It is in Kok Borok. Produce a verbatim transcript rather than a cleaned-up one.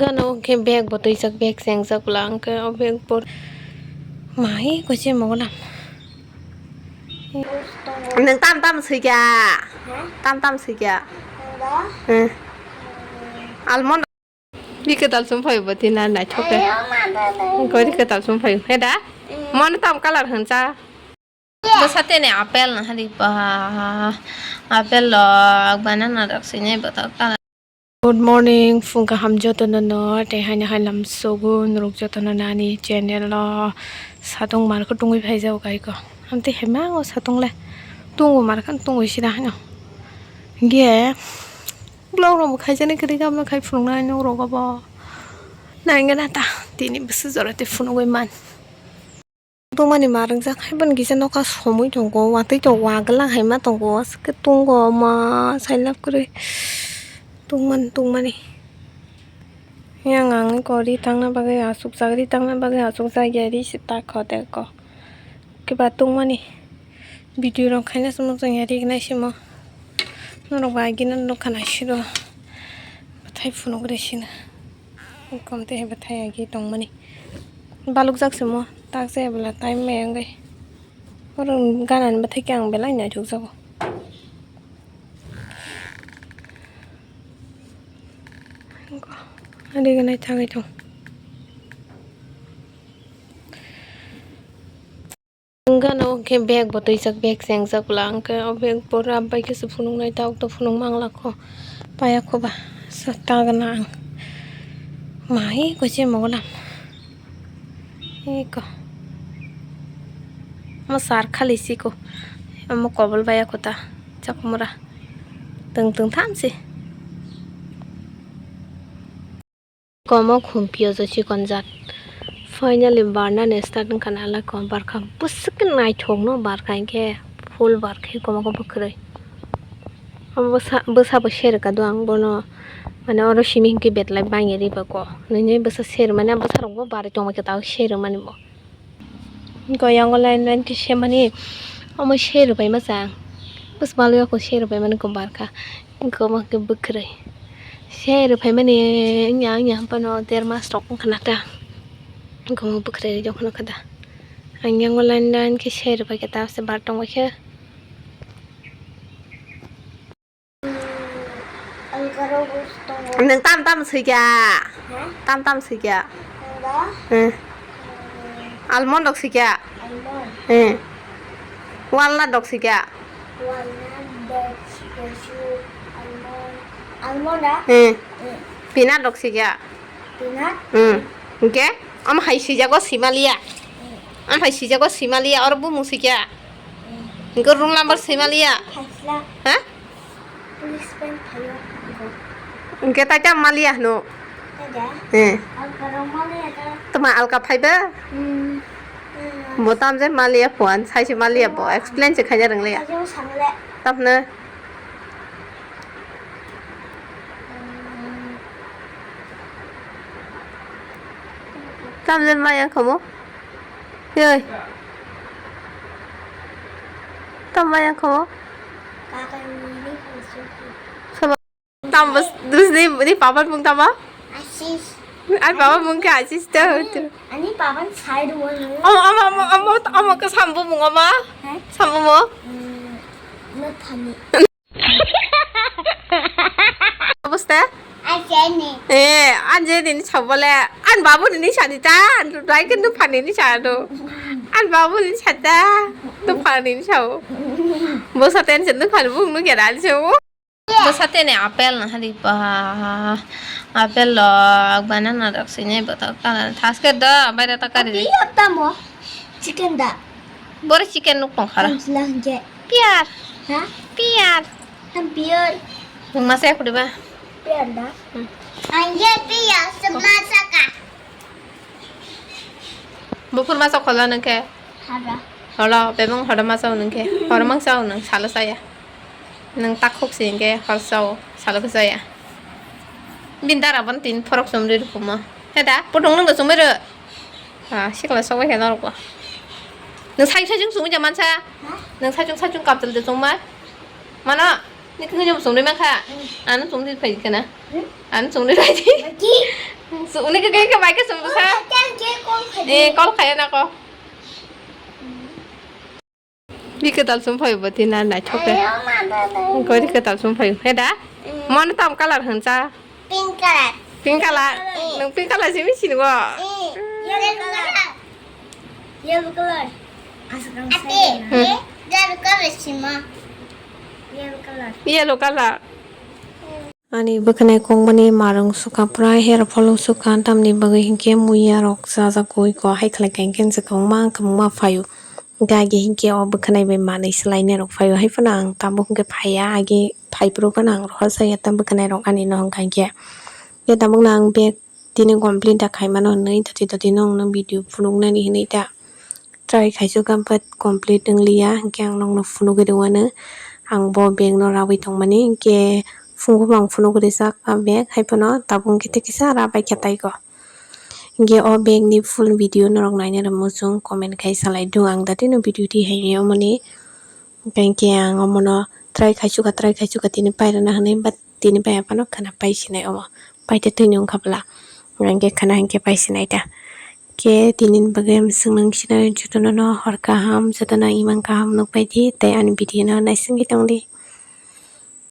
Gana o khe bag bo twijak, bag chengjak bwla, ang khe o bag bo mai koi se mogo na. Nwng tam tam swikha? Ha? Tam tam swikha? Nwng da? Hmm. Hmm. Almond. Ri kwtal sum phai bo tini naithok khe. Ayo, ma da da. Koi ri kwtal sum phai. He da? Hmm. Mono tam colour hwncha? Bwsa tene apple no hari ba, apple rok, banana rok sinai bothok ta. Good morning, phung kaham jotono no, tei haino hai lam sogo norok jotono nani channel o satung mar khe tungwi phai jago kaiko. Amtwi hema o satung le tungo mar khe tungwi sida haino. Ge vlog rok bo khaijani kwrwi gabno khai phunuknai norok obo. Nainga na ta tini bwswk jora tei phunugwi man. Tungmani ma ringjak hai, boni kisa nokha somwi tongo, watwi tongo, agwlang hai ma tongo, aswk khe tungo ma sailap kwrwi tungmani, tungmani. Yang ang eko ri tangna bagwi achukjak, ri tangna bagwi achukjak ya, ri se ta kho de ko. Kiba tungmani video rok khaina se muchung ya, ri gnai se mo. Norok bai agini nokha naisiro bwthai phunukgwi sino. Kom tei hai bwthai agi tongmani. Balukjak se mo, tak se bwla time bai wngwi. Oro ganani bwthai khe ang belai naithokjago. Ani ganai thangwi thong. Gana o khe bag bo twijak, bag chengjak bwla, ang khe o bag bo ram bai khe se phunuknai, tabuk to phunuk mangla kho, paya kho ba, so ta gana ang mai koi se mogo lam. Eko. Omo sar khali siko. Omo kobol bai ako ta. Chakmura. Teng teng tham se. Komo khum piyaj o chikon jat. Finally barna ni start wngkha na, ala kom barkha. Bwswk khe naithok no barkha hinkhe full barkha komo khe bwkhwrwi. Omo bwsa, bwsa bo serka do ang bono. Mane oro simi hinkhe betlai bangya riba ko. Nini bwsa ser mane bwsa rok bo barwi tongma khe ta ser mani bo. Goyango line line khe semani omo se rwbai masa. Bus balwi ako se rwbai mani ko barkha. Hinkhe omo khe bwkhwrwi. Se rwbai mani wngya wngya hapano der mas rok wngkha na ta. Hinkhe omo bwkhwrwi rwjak phano kha da. Ang yango line line khe se rwbai khe ta se bar tongbai khe. Nwng tam tam swikha? Ha? Tam tam swikha? Nwng da? Hmm. Hmm. Almond rok swikha? Almond. Hmm. Walnut rok swikha? Walnut, cashew, almond. Almond da? Hmm. Hmm. Peanut rok swikha? Peanut. Hmm. Hinkhe? Omo hai swijago Simaliya. Hmm. Omo hai swijago Simaliya, oro bumung swikha? Hmm. Hinkhe roll number Simaliya. Thaisla. Ha? Police pen phaio. Hinkhe tai tam Maliya hwno? Taida? Hmm. Alka rok Maliya ta. Tama alka phaiba? Hmm. Hmm. Bo tam je Maliya phuan, sai se Maliya bo. Hmm. Explain se khaina rwngliya. Ajong sangle. Tamhwno? Tamle maya khomo? Yoi. Tam maya khomo? Sobo. Tam bus, dus ni, ni papan mung tama? Asis. Ai papan mung khe Asis ta. Ani, ani papan side wall. Omo, omo, omo, omo, omo ke sambu mung omo? Hah? Sambu mo? Hmm, no thani. Oboste? Ajeni. Eh, anjeni ni sabole. An babu ni sadi ta. An rai ke nu phani ni sadu. An babu ni sada. Tu phani ni sabo. Bosa tension tu phani bung nu kera ni sabo. Bosa tene apple na hari pa. Apple lo, banana rok sini botok ta. Thaske da, bayre ta kari. Apple tamo. Chicken da. Bore chicken nuk tong khara. Ang sila hanje. Piyar. Ha? Piyar. Ang piyar. Nwng masa ya khudi ba? Piyar da. Hmm. Ang je piyar, semasa ka. Buphur masa khola nwng khe? Hara. Holo, bebeng horo masa nwng khe. Horo mangsa nwng salo saya. Nwng takhuk si hinkhe hor sao, salo khe saya. Bini dara bon tin phorok chumri rwkhumo. He da, puthung nwng da chumri rw. Ah, sikla sok bai khe norok bo. Nwng sai sai chung sumui ja mansa. Ha? Nwng sai chung sai chung kaptel de chungma. Mano, ni khe ngi chumui mankha. Hmm. Ano chumui phai khana. Hmm? Ano chumui phai di. Baki. Uni ke ke bai ke sum sa. Eh, call khaya na ko. Di ke tal sum phai bo tina na chok ke. Ko di ke tal sum phai. He da? Mon tam color han sa. Pink color. Pink color. Eh. Nung pink color simi sini bo. Eh, yellow color. Yellow color. Ate, eh, yellow color sima. Yellow color. Yellow color. Ani bwkhanai kongmani marung sukha, pura hair folong sukha, tamni bagwi hinkhe muya rok chajagwi ko hai khlai kha hinkhe kwbangma kwbangma phaio. Hinkhe age hinkhe o bwkhanai bai manwi swlainai rok phaio, hai phano ang tabuk hinkhe phaiya, age phaiphuru phano ang rohor saya ta bwkhanai rok ani no hwnkha hinkhe. Hinkhe tabukno ang bag tini complete da khaimano hinwi doti doti no ang no video phunuknani hinwi ta. Try khaisukha, but complete wngliya, hinkhe ang nokno phunugwi rwano. Ang bo bag no rawi tongmani, hinkhe phungo bo ang phunugwi rijak a bag, hai phano tabuk hinkhe tei kisa ra bai khe taigo. Hinkhe o bag ni full video norok naina rwmani muchung comment khai salai do, ang datino video twi hai omoni. Hinkhe ang omono try khaisukha, try khaisukha tini pairwna hinwi, but tini bai aphano khwna paisinai omo. Paitwi twini wngkha bwla. Hinkhe khwna hinkhe paisinai ta. Khe tini bagwi ang swngna sinai jotono no hor kaham, jotono imang kaham nukbaidi tei ani video no naisingwi tongdi.